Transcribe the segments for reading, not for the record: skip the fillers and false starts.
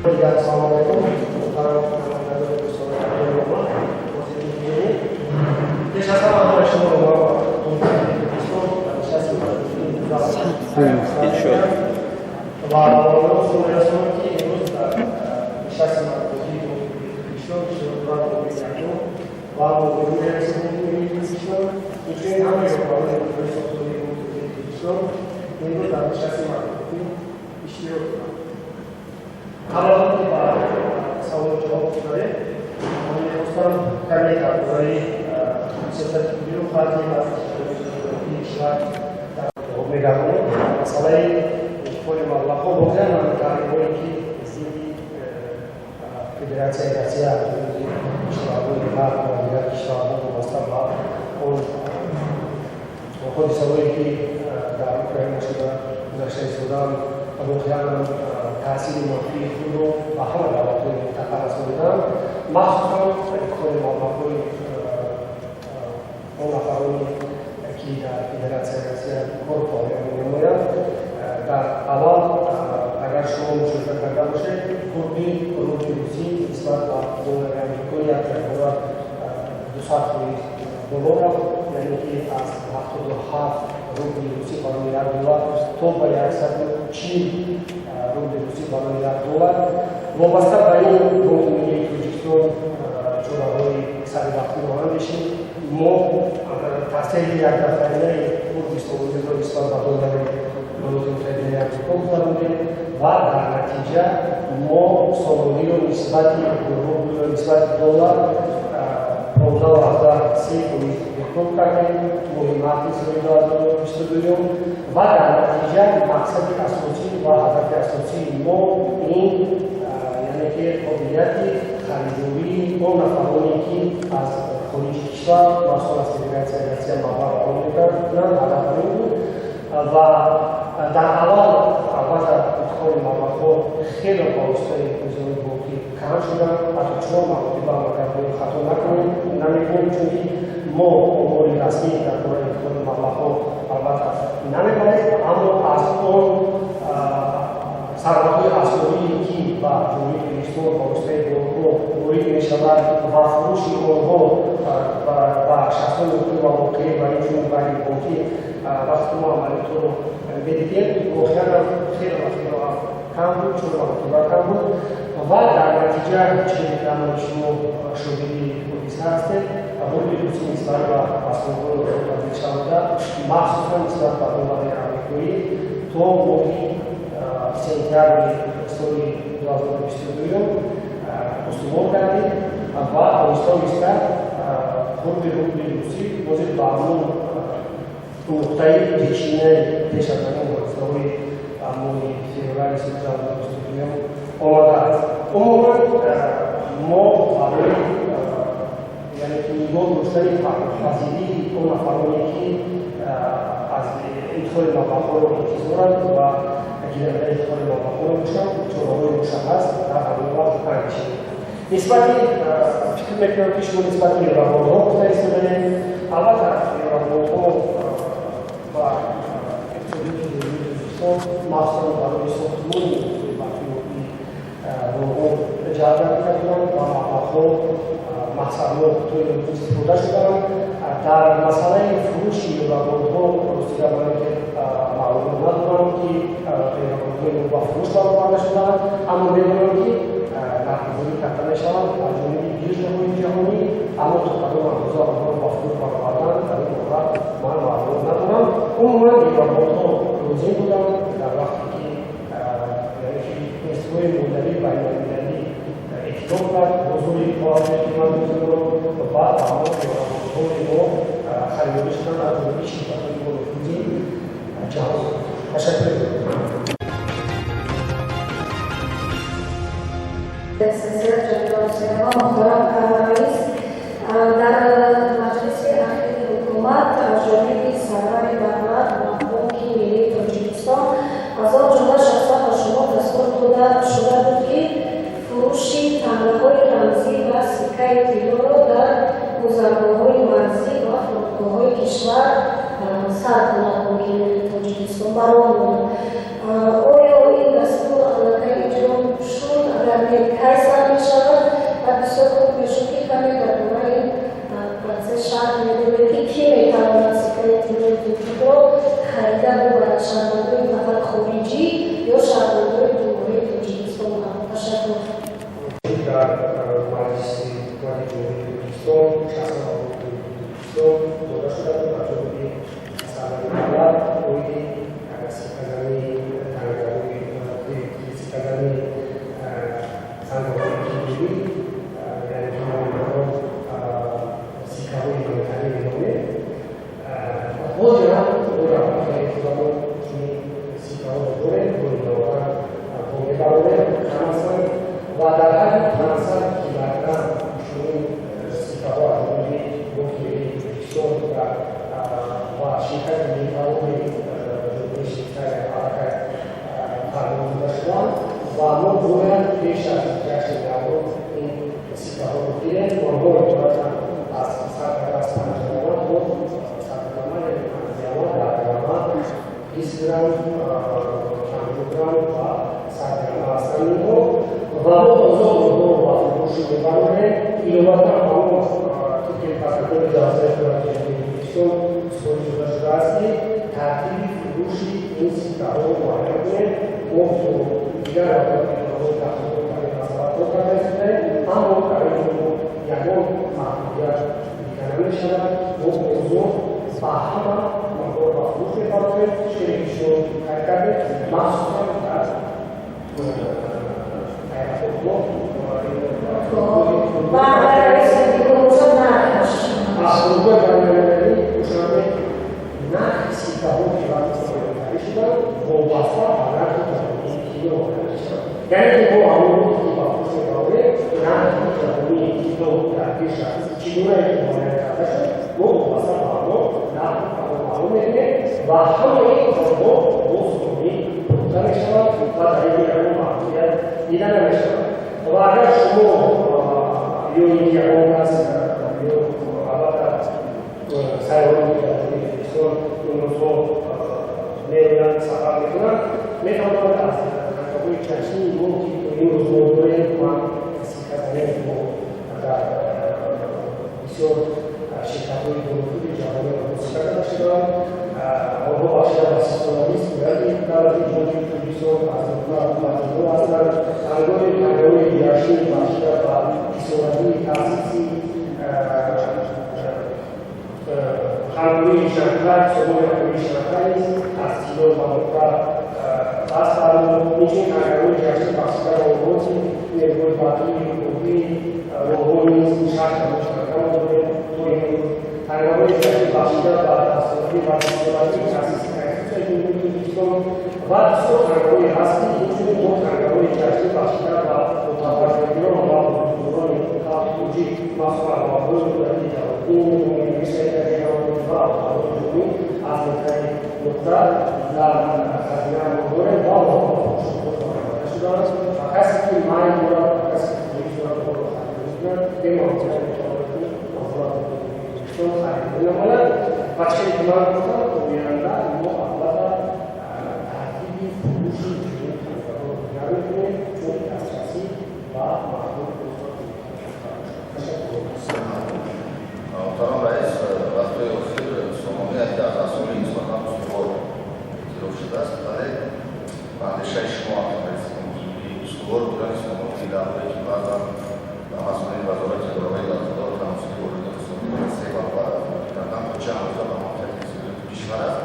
Ассалому алайкум, муҳтарам пеш аз ҳама ҳамаи шуморо ба Тоҷикистон нишасти ва мерасонам, ки имрӯз дар нишасти матбуотии Тоҷикистон иштирокдоранд якум ва муовини раиси Бонки Тоҷикистон, инчунин ҳамаи роҳбарони идораи сохтории Бонки Тоҷикистон имрӯз дар нишасти матбуотӣ иштирок доранд. Қабл аз он ки ба саволу ҷавоб гузарем, ман мехостам каме дар бораи сиёсати пулию қарзӣ ва кишвар дар мегардонем. Масъалаи интиқоли маблағҳо, воқеан таҳримҳое, ки зидди Федератсияи Россия аз ҷониби кишварҳои Ғарб ва дигар кишварҳо вобаста ба он ҳодисаҳое, ки дар Украина шуда гузашта истодаанд, воқеан таъсири манфии худро ба ҳама давлатҳои минтақа расониданд. Махсусан интиқоли маблағҳои он нафароне, ки дар Федератсияи Россия кору фаъолият менамоянд. Дар аввал, агар шумо мушоҳида карда бошед, қурби рубли русӣ нисбат ба доллари амрикоӣ як якбора 200% боло рафт, яъне ки аз 77 рубли русӣ барои 1 доллар то ба 140 рубли русӣ барои 1 доллар. Вобаста ба ин Бонки Миллии Тоҷикистон чораҳои саривақтиро андешид. Мо таъсири якдафъаинаи қурби сомониро нисбат ба доллари Иёлоти Муттаҳидаи Амрико гузарондем ва дар натиҷа мо сомониро нисбати рублро нисбати доллар 15,3% беҳтар кардем моҳи марти соли 2022. Ва дар натиҷа мақсади асосӣ ва ҳадафи асосии мо ин, яъне ки қобилияти харидории он нафароне, ки аз хориҷи кишвар, махсусан аз Федератсияи Россия, маблағ равон мекарданд, ҳадаф ҳамин буд. Ва дар аввал, албатта, интиқоли маблағҳо хеле ба воситаи низоми бонкӣ кам шуданд. Ҳатто чор маротиба, агар хато накунем, намекунем, чунки мо омори расмӣ дар бораи интиқоли маблағҳо, албатта, намедонем, аммо аз он сарватҳои асосие, ки ба Ҷумҳурии Тоҷикистон ба воситаи бонкҳо ворид мешавад ва фурӯши онҳо ба шахсони ҳуқуқӣ ва воқеӣ ва инчунин ғайрибонкӣ, вақте мо амалиётро медидем, воқеан хеле ва хеле кам буд, чор маротиба кам буд. Ва дар натиҷа, чизе ки ҳамаи шумо шоҳиди ҳодиса ҳастед, рубли русӣ нисбат ба асъорҳои табдилшаванда, махсусан нисбат ба доллари амрикоӣ, то моҳи сентябри соли 2022 устувор гардид ва оҳиста оҳиста қурби рубли русӣ ҳозир ба ҳамон нуқтаи пешинаи пеш аз ҳамин ҳодисаҳои моҳи феврали соли 2022 омадааст. Умуман, мо барои, яъне ки, нигоҳ доштани фарохпазирии он нафароне, ки аз интиқоли маблағҳоро интизоранд ва гирандаи интиқоли маблағҳоро бошанд, чораҳои мушаххас дар ҳамин вақт андешидем. Нисбати, фикр мекунам, ки шумо нисбати евробондҳо гуфта истодаед. Албатта, евробондҳо ба иқтисодиёти Ҷумҳурии Тоҷикистон, махсусан барои сохтмони барқи Роғун ҷалб гардида буданд ва маблағҳо мақсаднок то имрӯз истифода шудаанд. Дар масъалаи фурӯши евробондҳо, ростига, барои ки маълумот надорам, ки евробондҳои мо ба фурӯш бароварда шудаанд, аммо медонам, ки нархгузорӣ карда мешаванд аз ҷониби биржаҳои ҷаҳонӣ, аммо то кадом андоза онҳоро ба фурӯш баровардан, дар ин бора ман маълумот надорам. Умуман, евробондҳо лозим буданд дар вақте ки, яъне ки, институтҳои молиявии байналмилалӣ эътироф кард бозори қоғази қиматгузориро ва ҳамон евробондҳои мо харидорӣ шуданд аз ҷониби ширкатҳои бонуфузи ҷаҳон. Ташаккур. Муҳтарам раис, дар маҷлиси ахири ҳукумат аз ҷониби сарвари давлат ба Бонки Миллии Тоҷикистон, аз он ҷумла шахсан ба шумо, дастур дода шуда буд, ки фурӯши тангаҳои рамзӣ ва сиккаи тиллоро дар гузаргоҳҳои марзӣ ва фурудгоҳҳои кишвар сар кунад, Бонки Миллии Тоҷикистон барон монад. Оё ин дастур аллакай иҷро шуд? Агар Тоҷикро харида бубарад, шаҳрвандои фақат хориҷӣ ё шаҳрвандои Ҷумҳурии Тоҷикистон ҳам? Ташаккур. Дар Маҷлиси Ҳукумати Ҷумҳурии Тоҷикистон, шахсан ба Ҷумҳурии Тоҷикистон дода шуда буд аз ҷониби сарвари давлат оиди сикказании сикказании тангаҳои тиллоӣ, яъне ки мо онҳоро сиккаҳои монетарӣ меномем. Ҳозир ҳам мо дар ҳоли худамон чунин сиккаҳоро дорем, бо иловатан бо мебарорем, кам ҳастанд ва дар ҳадди 500 килограмм чунин сиккаҳо аз ҷониби Бонки Миллии Тоҷикистон ва ширкати Металлурги Ҷумҳурии Швейтсария аллакай фармон дода шуданд ва мо бояд пеш аз ҷашни Наврӯз ин сиккаҳоро гирем. Онҳо иборатанд аз сар карда аз 5 грамма то 100 грамма, яъне 5 грамма, 10 грамма, 20 грамм, 50 грамм ва 100 грамма ҳастанд инҳо ва мо озод онҳоро ба фурӯш мебарорем. Иловатан ба мо тибқи протоколи ҷаласаи Ҳукумати Ҷумҳурии Тоҷикистон супориш дода шудааст, ки тартиби фурӯши ин сиккаҳоро муайян кунем. Мо бо дигар вазорати дахлдор дар ин масъала кор карда истодаем, аммо дар ин ҷо ягон маҳдудият дида намешавад. Мо озод ба ҳама онҳоро ба фурӯш мебарорем, чизе ки шумо қайд кардед, махсусан дар аэропортҳо. Ва агар раиси бошад, нархаш? Аз фурудгоҳи байналмилалии Душанбе нархи сиккаҳо, ки вақти монетарӣ шуданд, вобаста ба нархи ҷаҳонии тилло муайян мешавад. Яъне ки мо ҳамон рӯзе ки ба фурӯш мебарорем, нархи ҷаҳонии тилло дар пеш аст, чӣ гунае ки муайян карда шуд, мо вобаста ба ҳамон нарх маълум мекунем ва ҳамаи онҳо бо сомонӣ фурӯхта мешавад ва дар ин ягон маҳдудият дида намешавад. Ва агар шумо ё ин ки ягон кас ё албатта сайёҳоне, ки дар Ҷумҳурии Тоҷикистон имрӯзҳо меоянд, сафар мекунанд, метавонанд аз тангаҳои ҷашнии мо, ки то имрӯз мо дорем, ман сикказанем, мо дар бисёр ширкатҳои бонуфузи ҷаҳонӣ онҳо сикка карда шудаанд. Онҳо бахшида ба 30-солагии истиқлолияти давлати Ҷумҳурии Тоҷикистон аз нуқра ва тилло ҳастанд. Ҳангоми тангаҳои ҷашнӣ бахшида ба 30-солагии таъсиси Ҳамкории Шанхай, Созмони Ҳамкории Шанхай низ аз тилло ва нуқра даст фармуд. Инчунин тангаҳои ҷашнӣ бахшида ба оғози нерӯгоҳи барқии обии Роғун низ 6 ҳазор танга дорем то имрӯз. Тангаҳои ҷашнӣ бахшида ба 10-солагӣ ва 20-солагии таъсиси Конститутсияи Ҷумҳурии Тоҷикистон ва бисёр тангаҳое ҳаст, ки инчунин мо тангаҳои ҷашнӣ бахшида ба мутафаккирон ва бузургони халқи тоҷик, махсусан Абуабдуллоҳи Рӯдакӣ, Ҷалолиддини Румӣ, Мирсаид ва Абдуллоҳи Ҷомӣ аз нуқтаи нуқта дар хазинаамон дорем ва онҳо ба фурӯш бароварда шудаанд ва касе ки майл дорад ва касе ки хоҳиш дорад, онҳоро харидорӣ кунад, бемаҳдудият метавонад, ки онҳоро аз Тоҷикистон харидорӣ намояд. Ва чизе ки ман гуфтам, оянда мо албатта тартиби фурӯши чунин тангаҳоро дигар мекунем, чунки дастрасӣ ба мардум. Ташаккур. Муҳтарам раис, вақтҳои охир сомонӣ яке аз асъори нисбатан устувор эътироф шудааст, вале ба андешаи шумо, раиси Бонки Миллӣ, устувор будани сомонӣ дар ҳоле ки баъзан ба масъулини вазорати идораҳои дахлдор таносуби воридоти сомонӣ се баробар афзоиш кардан то чӣ андоза ба манфиати иқтисодиёти кишвар аст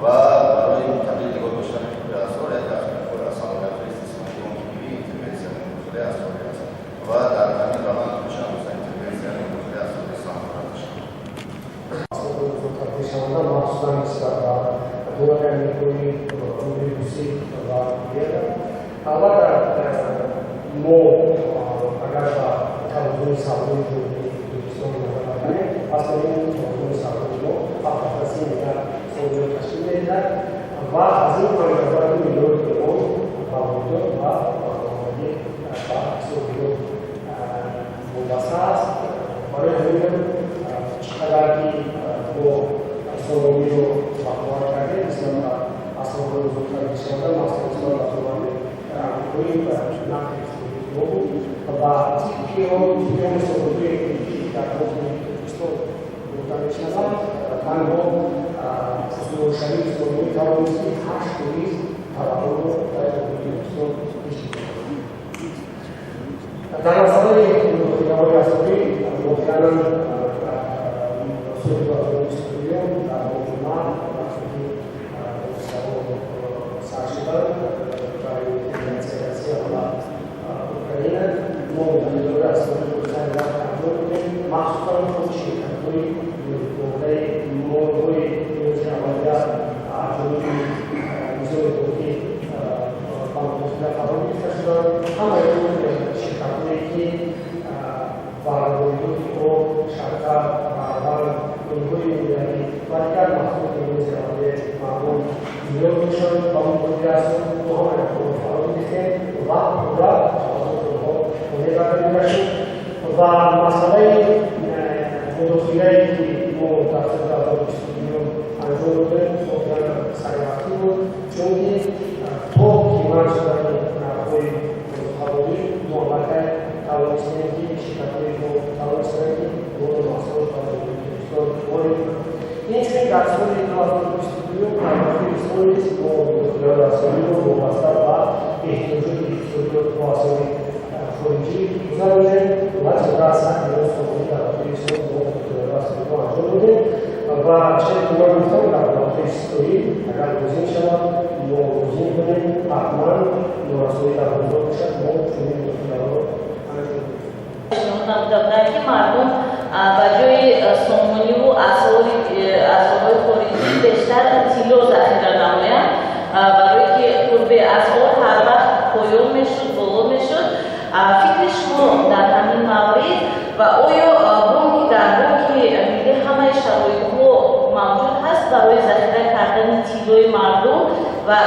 ва барои муътадил нигоҳ доштани қурби асъор яке аз салоҳиятҳои истисноии Бонки Миллӣ интервенсия, мудохилаи асъорӣ аст ва дар ҳамин раванд то чӣ андоза интервенсия, мудохилаи асъорӣ саҳм дорад? Мешаванда, махсусан нисбат ба доллари амрикоӣ, рубли русӣ ва евро. Албатта, мо агар ба тавозуни савдои Ҷумҳурии Тоҷикистон назар афканем, пас мебинем, ки тавозуни савдои мо 7,3 миллиард сомонӣ ташкил медиҳад ва аз ин 5,2 миллиарди он ба воридот ва баромадӣ ба ҳисобиёт вобаста аст. Барои ҳамин чӣ қадар ки мо сомониро бақувват кардем нисбат ба асъорҳои бузургтари кишварда, махсусан нисбат ба доллари амрикоӣ ва нархи мо буд ва тибқи он ҳисоботҳое, ки дар Бонки Тоҷикистон бурда мешавад, танҳо устуворшавии сомонӣ тавонист, ки 8% таваррумро дар Ҷумҳурии Тоҷикистон пешгирӣ кунад. Дар масъалаи мудохилаҳои асосӣ, воқеан, соли 2022 дар моҳи март, вақте ки ҳодисаҳо сар шуданд барои Федератсияи Россия ва Украина, мо мудохилаҳои асосиро сари вақт анҷом додем, махсусан худи ширкатҳои воридкунандаи молҳои ниёзи аввалия аз ҷониби низоми бонкӣ ба мудохила фаро гирифта шуданд. Ҳамаи он ширкатҳое, ки ба воридоти об, шакар, равған, гулҳои мевагӣ ва дигар маҳсулоти ниёзи аввалияи мардум ниёз доштанд ба мудохилаи асосӣ, мо ҳамаи онҳоро фаро гирифтем ва пурра талаботи онҳо қонеъ гардонида шуд. Ва масъалаи мудохилае, ки мо дар соли 2022 анҷом додем, воқеан саривақтӣ буд, чунки то қимат шудани нархҳои озуқаворӣ мо аллакай тавонистем, ки ширкатҳои мо тавонистанд, ки молу маҳсулот ба Ҷумҳурии Тоҷикистон ворид кунанд. Инчунин дар соли 2022 дар охири сол низ мо мудохилаҳои асосиро вобаста ба эҳтиёҷоти иқтисодиёт бо асъори хориҷӣ гузаронидем ва зиёда аз 100 миллион сомонӣ дар охири сол мо мудохилаҳои асосиро анҷом додем. Ва чизе ки ман гуфтам, дар ҳолатҳои истисноӣ, агар лозим шавад, мо лозим кунем, ҳатман норасоӣ дар бозор бошад, мо чунин мудохилаҳоро анҷом медиҳем. Пешниҳод намуда буданд, ки мардум ба ҷои сомониву асъорҳои хориҷӣ бештар тилло захира намоянд, барое ки қурби асъор ҳар вақт поён мешуд, боло мешуд. Фикри шумо дар ҳамин маврид ва оё бонки дар Бонки Миллӣ ҳамаи шароитҳо мавҷуд ҳаст барои захира кардани тиллои мардум ва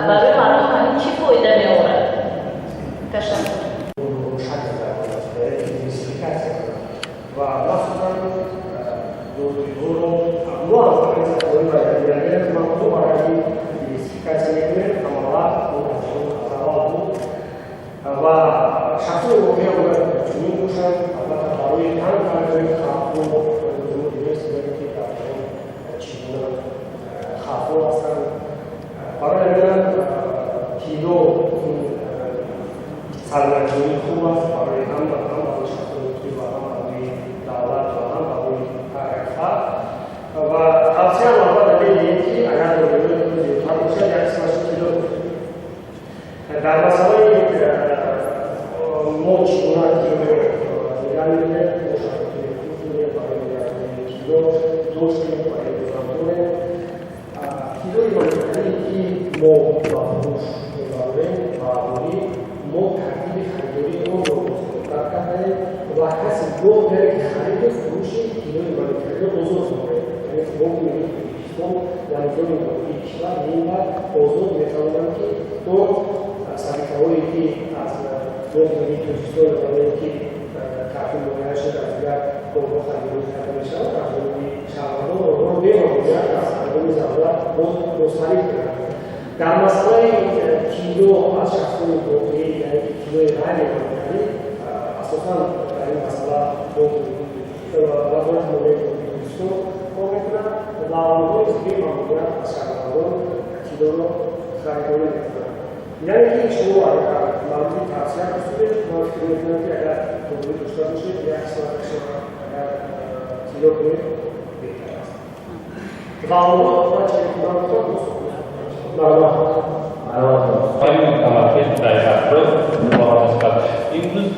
барои мардум ҳамин чӣ фоида меорад? Ташаккур. Диверсификатсия ва махсусан дороиҳоро мо аз мо барои диверсификатсия мекунем. Ҳамавақт аз аввал буд ва шахсони воқеан бояд чунин бошанд. Албатта, барои танг кардани хавфҳо мо диверсия, ки дар ҷаҳон чӣ гуна хавфҳо ҳастанд. Барои ҳамин тилло сармоягузории хуб аст барои ҳам барои шахсони воқеӣ ва ҳам барои давлат ва ҳам барои ҳар як фард. Ва тавсияам албатта медиҳем, ки агар дороиҳои зиёдтар бошад, як қисмашро тилло. Дар масъалаи мо чӣ гуна тиллоро нигаҳ медорем, мо шароити хуб дорем барои нигаҳдории тилло, доштем ва имрӯзам дорем. Тиллои монетарие, ки мо ба фурӯш мебарорем ба аҳолӣ, мо тартиби харидории онро озодтар кардаем ва касе бонк, ки хариду фурӯши тиллои монетариро озод дорем, яъне Бонки Миллии Тоҷикистон ва низоми бонкии кишвар минбаъд озод метавонанд, ки он саҳифаҳое, ки аз Бонки Миллии Тоҷикистон барое ки тартиб муайян шуд, аз дигар бонкҳо харидорӣ карда мешавад, аз ҷониби шаҳрвандон онҳоро бемонеат аз ҳангоми зарурат бозхарид кунанд. Дар масъалаи тилло аз шахсони воқеӣ, яъне ки тиллои ғайримонетарӣ, асосан дар ин масъала Бонки Вазорати молияи Ҷумҳурии Тоҷикистон кор мекунад ва онҳо низ бемамониат аз шаҳрвандон тиллоро харидорӣ мекунанд. Яъне ки шумо агар мавриди тавсия пурсидед, ман фикр мекунам, ки агар дороӣ дошта бошед, як қисматашро агар тилло кунед, беҳтар аст. Ва онҳо, чизе ки ман гуфтам. Тамаркуз дар кард. Имрӯз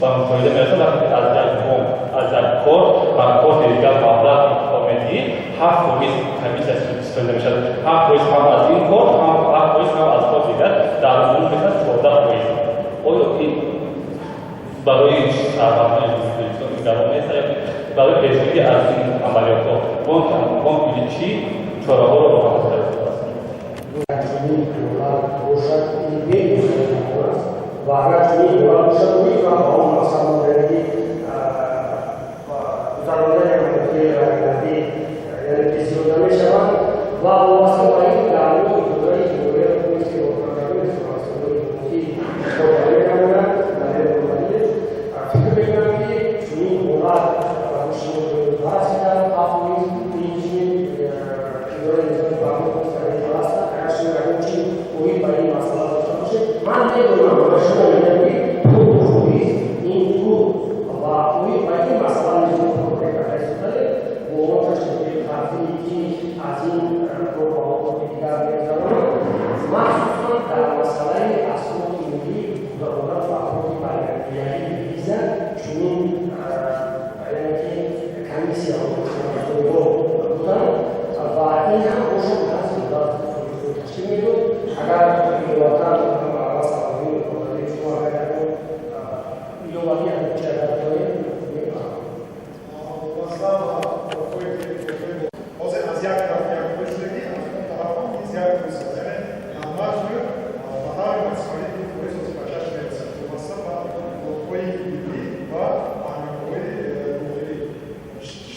ба мушоҳида мерасад, вақте ки аз як бонк, аз як корт ба корти дигар маблағ интиқол медиҳӣ, 7% комиссия истифода мешавад. 7% ҳам аз ин корт, ҳам 7% ҳам аз корти дигар, дар умум мешавад 14%. Оё ин барои шаҳрвандони Тоҷикистон гарон нест? Барои пешгирӣ аз ин амалиётҳо бонки миллӣ чӣ чораҳоро роҳандозӣ кардааст? Чунин ҳолат бошад, ин бемумкин аст ва агар чунин ҳолат бошад, ҳеҷ вақт ба он мақсад яъне ки гузарондани амалиётҳои ғайринақдӣ, яъне ки зиёд намешавад. Ва вобаста ба ин дар мо идораи ҷумҳурия ки роҳкардагони хизматрасониҳои бонкӣ корбарӣ менамоянд. Дар ин фикр мекунам, ки чунин ҳолат ба шумо расида, 7%, инчунин идораи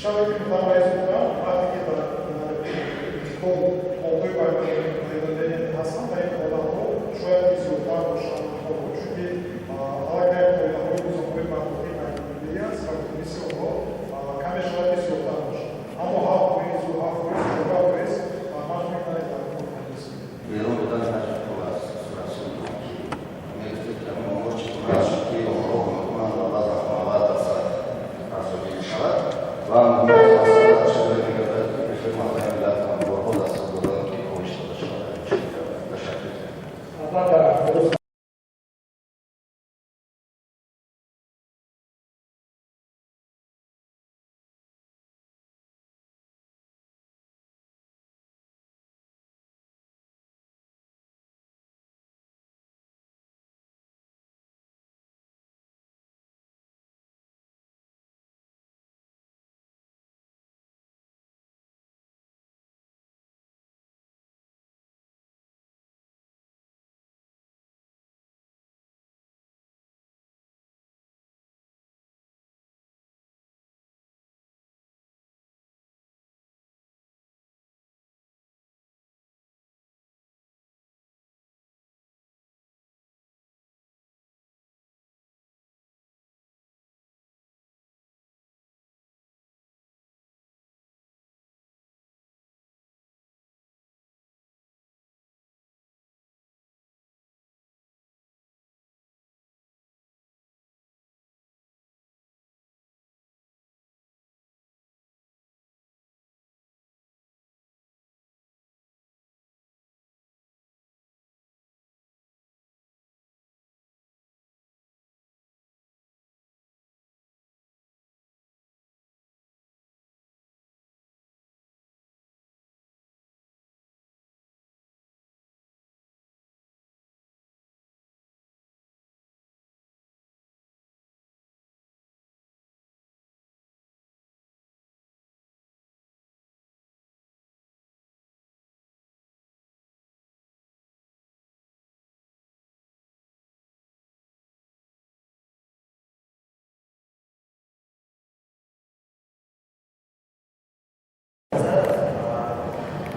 Чӣ ки муҳтарам раис гуфтам, вақте ки дар интиқол ҳолатҳои байналмилалӣ ҳастанд ва ин ҳолатҳо шояд ки зиёдтар бошанд, чунки аллакай қоидаҳои низомҳои пардохти байналмилалӣ аст ва комиссияи онҳо каме шояд ки зиёдтар бошад. Аммо 7%, 7%, 14%, ман фикр мекунам, дар имкон нест. Берун додани ҳаҷми пул аз суратҳисоби бонкӣ, мегуфтед, ки ҳамин омор чӣ гуна аст, чунки оморҳо гуногунанд ва баъзан 90% арзёбӣ мешавад ва муҳим мегардад, ки Пешвои муҳтарами миллат ҳам борҳо дастур доданд, ки коҳиш дода шавад. Ташаккур. Албатта, дуруст.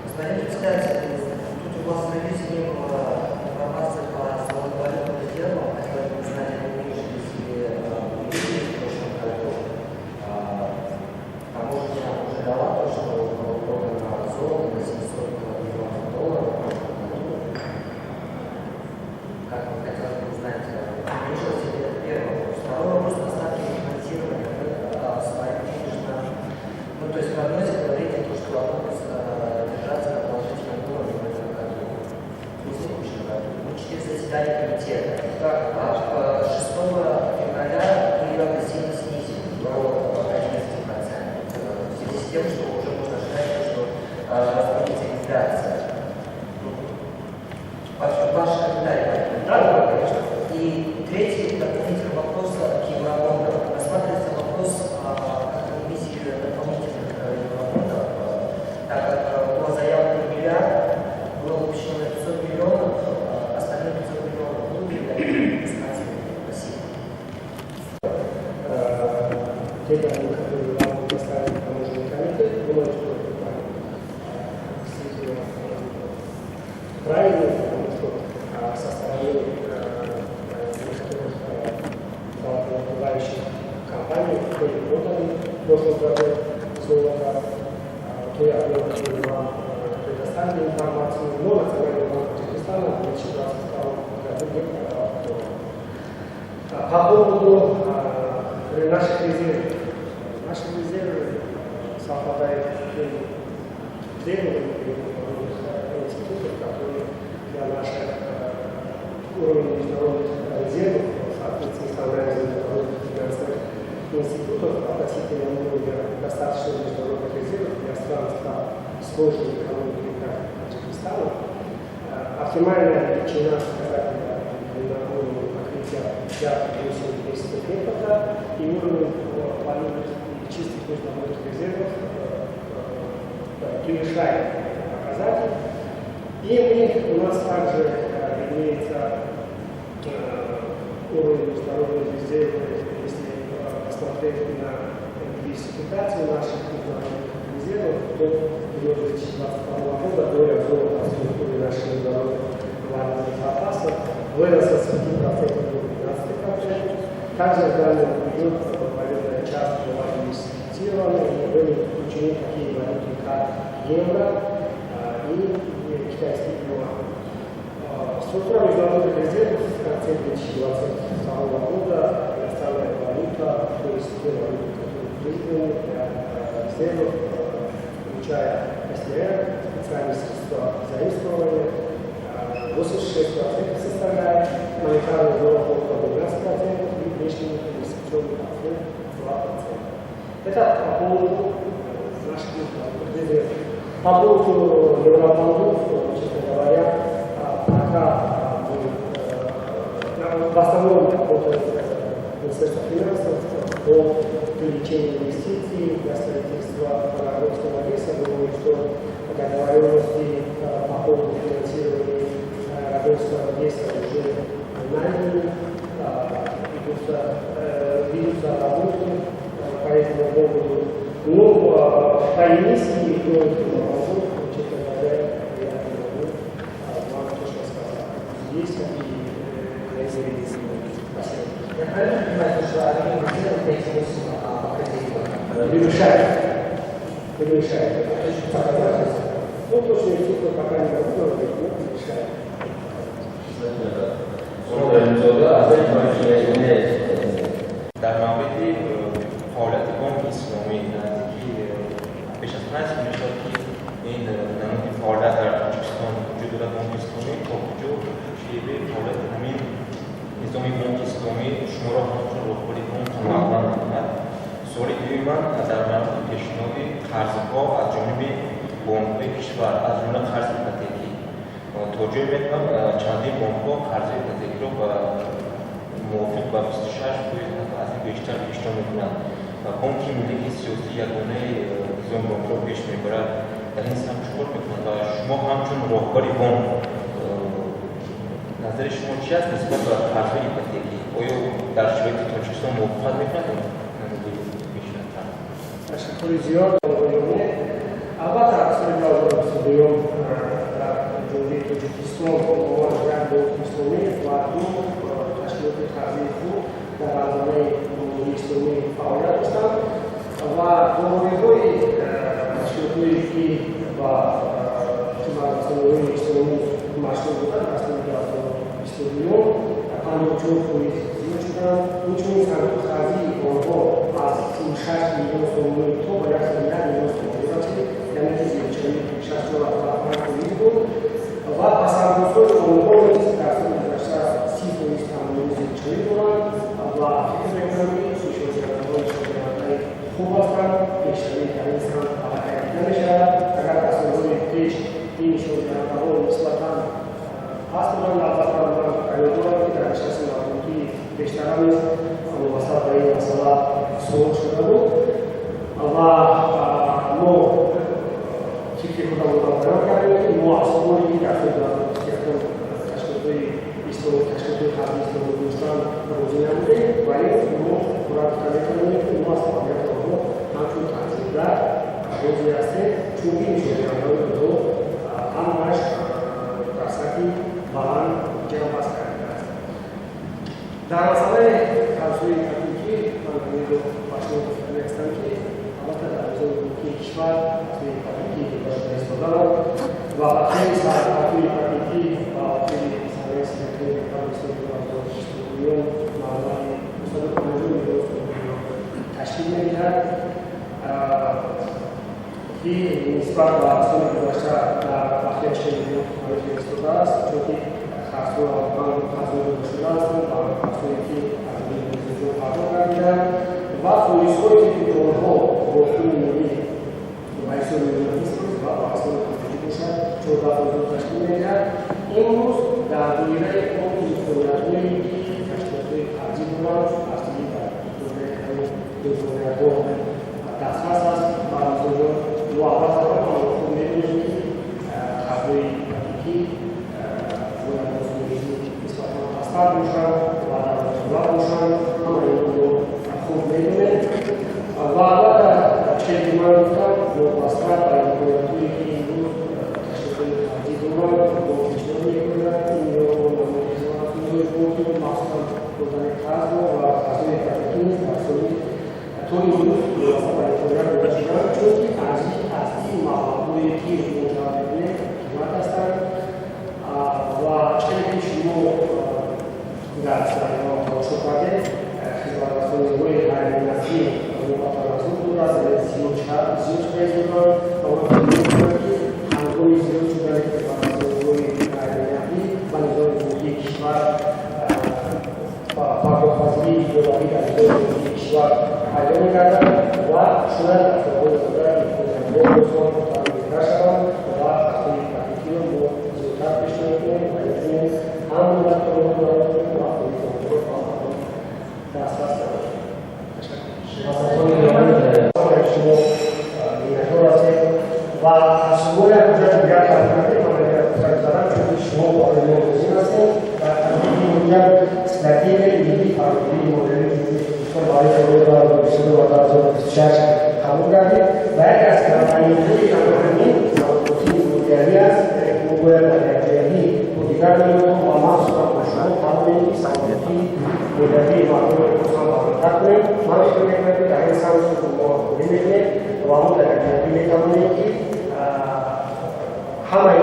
Господин председатель, тут у вас в релизе не было информации по золотовалютным резервам. Хотелось бы узнать, они уменьшились или увеличились в прошлом году. Таможня уже дала то, что было продано золото на 700 миллионов долларов в прошлом году. Как бы хотелось бы узнать, уменьшилось или это первый вопрос. Второй вопрос по ставке финансирования. Вы в своем денежном, ну, то есть в прогнозе говорите то, что оно держаться на положительном уровне в этом году, в текущем году. Ну, 4 заседания комитета. Так, 6 февраля мы ее сильно снизили до 11%. В связи с тем, что уже можно ожидать, что разгонится инфляция. Ваш комментарий по этому поводу, конечно. И третий дополнительный вопрос к евробондам. Рассматривается вопрос о эмиссии дополнительных евробондов, так как было заявлено миллиард, было выпущено 500 миллионов, остальные 500 миллионов будут ли Спасибо. Те данные, которые вам предоставили таможенный комитет, думаю, что это действительно правильно, потому что со стороны некоторых золотодобывающих компаний были проданы в прошлом году золото, той объем, который вам предоставили информацию, но Национальный банк Таджикистана в 2022 году не продавал золото. По поводу наших резервов. Наши резервы совпадают с тем требованиям международных институтов, которые для наших уровней международных резервов в соответствии с анализом международных финансовых институтов относительно уровня достаточно международных резервов для стран сложной экономики, как Таджикистана. Оптимальная величина показателя на уровне покрытия 5-8 месяцев импорта и уровень валютных и чистых международных резервов превышает этот показатель. И у нас также имеется уровень международных резервов, если посмотреть на диверсификацию наших международных резервов, то до 2022 года доля золота в структуре наших международных валютных запасов выросла с 5% до 15%. Также в данный период валютная часть была диверсифицирована и были включены такие валюты, как евро и китайский юань. Структура международных резервов в конце 2022 года иностранная валюта, то есть те валюты, которые признаны для резервов, включая СДР, специальные средства заимствования, 86% составляет, монетарный долг около 12% и внешний инвестиционный портфель 2%. Это по поводу наших международных резервов. По поводу евробондов, честно говоря, пока мы, в основном работает Министерство финансов по привлечению инвестиций для строительства Рогозского леса. Думаю, что договоренности по поводу финансирования Рогозского леса уже найдены, ведутся работы по этому поводу. Но по эмиссии новых евробондов, честно говоря, я не могу вам точно сказать. Есть какие произвели. Спасибо. Я правильно понимаю, что объем резервов 5,8 покрытие? Превышает. Превышает. Ну, точные цифры пока не могу говорить, но превышает. Дар мавриди фаъолияти бонки исломӣ наздики беш аз 5 сол мешавад, ки ин намуди фаъолият дар Тоҷикистон вуҷуд дорад. Бонки исломӣ то куҷо шеваи фаъолияти ҳамин низоми бонки исломӣ шуморо ҳамчун роҳбари бонк қаноатманд мекунад? Суоли дуюми ман дар мавриди пешниҳоди қарзҳо аз ҷониби бонкҳои кишвар, аз ҷумла қарзи ипотекӣ. То ҷое медонам, чандин бонкҳо қарзи ипотекиро ба мувофиқ ба 26% ҳатто аз ин бештар пешниҳод мекунанд. Бонки миллӣ, ки сиёсии ягонаи низоми бонкиро пеш мебарад, дар ин самт чӣ кор мекунад ва шумо ҳамчун роҳбари бонк назари шумо чи аст нисбат ба қарзҳои ипотекӣ? Оё дар шароити Тоҷикистон мувофиқат мекунад ин намуди пешниҳод? Ташаккури зиёд. Албатта, соли 2022 дар Ҷумҳурии Тоҷикистон умуман як бонки исломӣ ва ду ташкилоти қарзии худ дар барномаи Ҷумҳурии Исломӣ фаъолият доштанд ва доираҳои ташкилотҳое, ки ба хизматрасониҳои исломӣ машғул буданд, дар соли 2022 54% зиёд шуданд. Инчунин сандуқи қарзии онҳо аз 36 миллион сомонӣ то ба 101 миллион сомонӣ расид, яъне ки зиёдшавии 64,5% буд ва пасандозҳои онҳо низ дар соли гузашта 30% тамоюли зиёдшавӣ доранд ва фикр мекунам, ки нишондиҳандаҳои хуб ҳастанд. Пешравӣ дар ин самт аллакай дида мешавад. Агар дар солҳои пеш ин нишондиҳандаҳо нисбатан паст буданд, албатта ман хаёл дорам, ки дар нишасти матбуотии пештара низ вобаста ба ин масъала суол шуда буд ва мо фикри худамонро баён кардем, ки мо аз оне ки дар соли 2021 ташкилотҳои исломӣ, ташкилотҳои қарзии исломӣ доштан, розӣ набудем, вале мо пурра гуфта метавонем, ки мо аз фаъолияти онҳо ҳамчун танзимгар розӣ ҳастем, чунки нишондиҳандаҳои онҳо ҳамааш дар сатҳи баланд ҷамъбаст кардааст. Дар масъалаи қарзҳои ипотекӣ ман ҳаминро ба шумо гуфтанӣ ҳастам, ки албатта дар низоми бонкии кишвар қарзҳои ипотекӣ дода шуда истодаанд ва охири қарзҳои ипотекӣ ба охири санаи 31 декабри соли 2022 маблағи 250 миллион сомониро ташкил медиҳад, ки нисбат ба соли гузашта дар бахши 40 миллион ҳамин истодааст, чунки қарзҳо қарзҳо дода шуда ҳастанд ва қарзҳое, ки аз ҷониби пардохт гардидаанд ва фоизҳое, ки онҳо бо пули миллӣ ба ҳисоби миёна 20% ва ба ҳисоби хориҷӣ бошад 14%-ро ташкил медиҳад. Имрӯз дар доираи он имкониятҳое, ки ташкилотҳои қарзӣ доранд, аз дар доираи ҳамин имкониятҳо дастрас аст ба мизоҷон. Мо албатта хуб медонем, ки қарзҳои ипотекӣ бояд бо фоизи нисбатан пасттар бошанд ва дар бошанд. Ҳама инро мо хуб медонем ва албатта То имрӯз ба итолиа дода шуданд, чунки арзиши аслии маблағҳое, ки мо ҷалб мекунем, қимат ҳастанд. Ва чизе ки шумо дар слайдҳо тамошо кардед, хизматрасониҳои ғайринақдӣ ба тавассут будааст, яъне зиёд шуда истодаанд. Ва ман фикр мекунам, ки ҳангоми зиёд шудани хизматрасониҳои ғайринақдӣ ба низоми бонкии кишвар, пардохтпазирии иловавӣ дар низоми бонкии кишвар пайдо мегардад ва шояд дар солҳои назар имконпазириҳо боз ҳам беҳтар шаванд ва хатҳои ипотекиро мо зиёдтар пешниҳод кунем ва инчунин ҳам муроҷиаткунандагонро ва фоидакунандагонро ба мардум дастрас намоем. Шумо миннатдор ҳастем ва шумо як ҳуҷҷати дигар қабул кардем. Ман агар гузарам, чунки шумо барои мо лозим ҳастем. Дар татбиқи ҳуҷҷат Стратегияи миллии фарогирии молиявии Ҷумҳурии Тоҷикистон барои солҳои 2022 ва 2026 қабул кардем ва яке аз компонентҳои ҳамин саводнокии молиявӣ аст, яъне ки мо бояд дар якҷоягӣ бо дигар ниҳодҳо ва махсусан бо шумо тавонем, ки саводнокии молиявии мардумро боз ҳам баландтар кунем. Ман фикр мекунам, ки дар ин самт мо ҳамкорӣ мекунем ва мо дар якҷоягӣ метавонем, ки ҳамаи